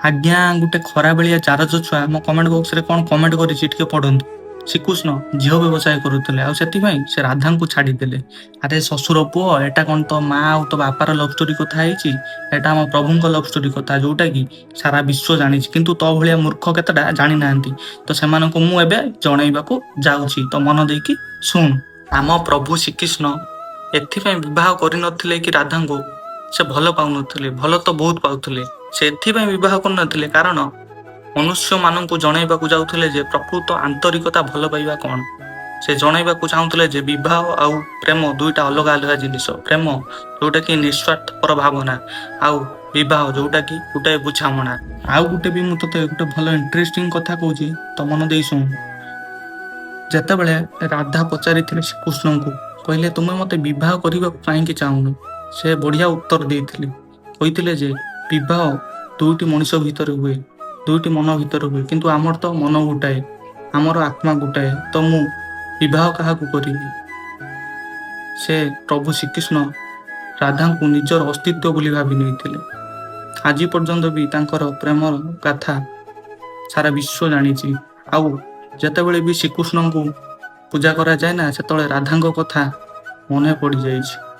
ଆଜ୍ଞା, ଗୋଟେ ଖରାବେଳିଆ ଜାରଜ ଛୁଆ ମୋ କମେଣ୍ଟ ବକ୍ସରେ କ'ଣ କମେଣ୍ଟ କରିଛି, ଟିକେ ପଢନ୍ତୁ। ଶ୍ରୀକୃଷ୍ଣ ଝିଅ ବ୍ୟବସାୟ କରୁଥିଲେ ଆଉ ସେଥିପାଇଁ ସେ ରାଧାଙ୍କୁ ଛାଡ଼ିଦେଲେ। ଆରେ ଶ୍ୱଶୁର ପୁଅ, ଏଟା କ'ଣ ତୋ ମା ଆଉ ତୋ ବାପାର ଲଭ୍ ଷ୍ଟୋରି କଥା ହେଇଛି? ଏଟା ଆମ ପ୍ରଭୁଙ୍କ ଲଭ୍ ଷ୍ଟୋରି କଥା, ଯୋଉଟା କି ସାରା ବିଶ୍ୱ ଜାଣିଛି। କିନ୍ତୁ ତୋ ଭଳିଆ ମୂର୍ଖ କେତେଟା ଜାଣିନାହାନ୍ତି। ତ ସେମାନଙ୍କୁ ମୁଁ ଏବେ ଜଣେଇବାକୁ ଯାଉଛି, ତ ମନ ଦେଇକି ଶୁଣ। ଆମ ପ୍ରଭୁ ଶ୍ରୀକୃଷ୍ଣ ଏଥିପାଇଁ ବିବାହ କରିନଥିଲେ କି ରାଧାଙ୍କୁ ସେ ଭଲ ପାଉନଥିଲେ। ଭଲ ତ ବହୁତ ପାଉଥିଲେ। ସେ ଏଥିପାଇଁ ବିବାହ କରୁନଥିଲେ, କାରଣ ମନୁଷ୍ୟମାନଙ୍କୁ ଜଣେଇବାକୁ ଯାଉଥିଲେ ଯେ ପ୍ରକୃତ ଆନ୍ତରିକତା ଭଲ ପାଇବା କ'ଣ। ସେ ଜଣେଇବାକୁ ଚାହୁଁଥିଲେ ଯେ ବିବାହ ଆଉ ପ୍ରେମ ଦୁଇଟା ଅଲଗା ଅଲଗା ଜିନିଷ। ପ୍ରେମ ଯୋଉଟା କି ନିସ୍ୱାର୍ଥପର ଭାବନା ଆଉ ବିବାହ ଯୋଉଟା କି ଗୋଟାଏ ବୁଝାମଣା। ଆଉ ଗୋଟେ ବି ମୁଁ ତତେ ଗୋଟେ ଭଲ ଇଣ୍ଟରେଷ୍ଟିଂ କଥା କହୁଛି, ତ ମନ ଦେଇ ଶୁଣ। ଯେତେବେଳେ ରାଧା ପଚାରିଥିଲେ ଶ୍ରୀକୃଷ୍ଣଙ୍କୁ, କହିଲେ, "ତୁମେ ମତେ ବିବାହ କରିବାକୁ କାହିଁକି ଚାହୁଁନ?" ସେ ବଢିଆ ଉତ୍ତର ଦେଇଥିଲେ। କହିଥିଲେ ଯେ ବିବାହ ଦୁଇଟି ମଣିଷ ଭିତରେ ହୁଏ, ଦୁଇଟି ମନ ଭିତରେ ହୁଏ। କିନ୍ତୁ ଆମର ତ ମନ ଗୋଟାଏ, ଆମର ଆତ୍ମା ଗୋଟାଏ, ତ ମୁଁ ବିବାହ କାହାକୁ କରିବି? ସେ ପ୍ରଭୁ ଶ୍ରୀକୃଷ୍ଣ ରାଧାଙ୍କୁ ନିଜର ଅସ୍ତିତ୍ୱ ବୋଲି ଭାବି ନେଇଥିଲେ। ଆଜି ପର୍ଯ୍ୟନ୍ତ ବି ତାଙ୍କର ପ୍ରେମର ଗାଥା ସାରା ବିଶ୍ୱ ଜାଣିଛି। ଆଉ ଯେତେବେଳେ ବି ଶ୍ରୀକୃଷ୍ଣଙ୍କୁ ପୂଜା କରାଯାଏ ନା, ସେତେବେଳେ ରାଧାଙ୍କ କଥା ମନେ ପଡ଼ିଯାଇଛି।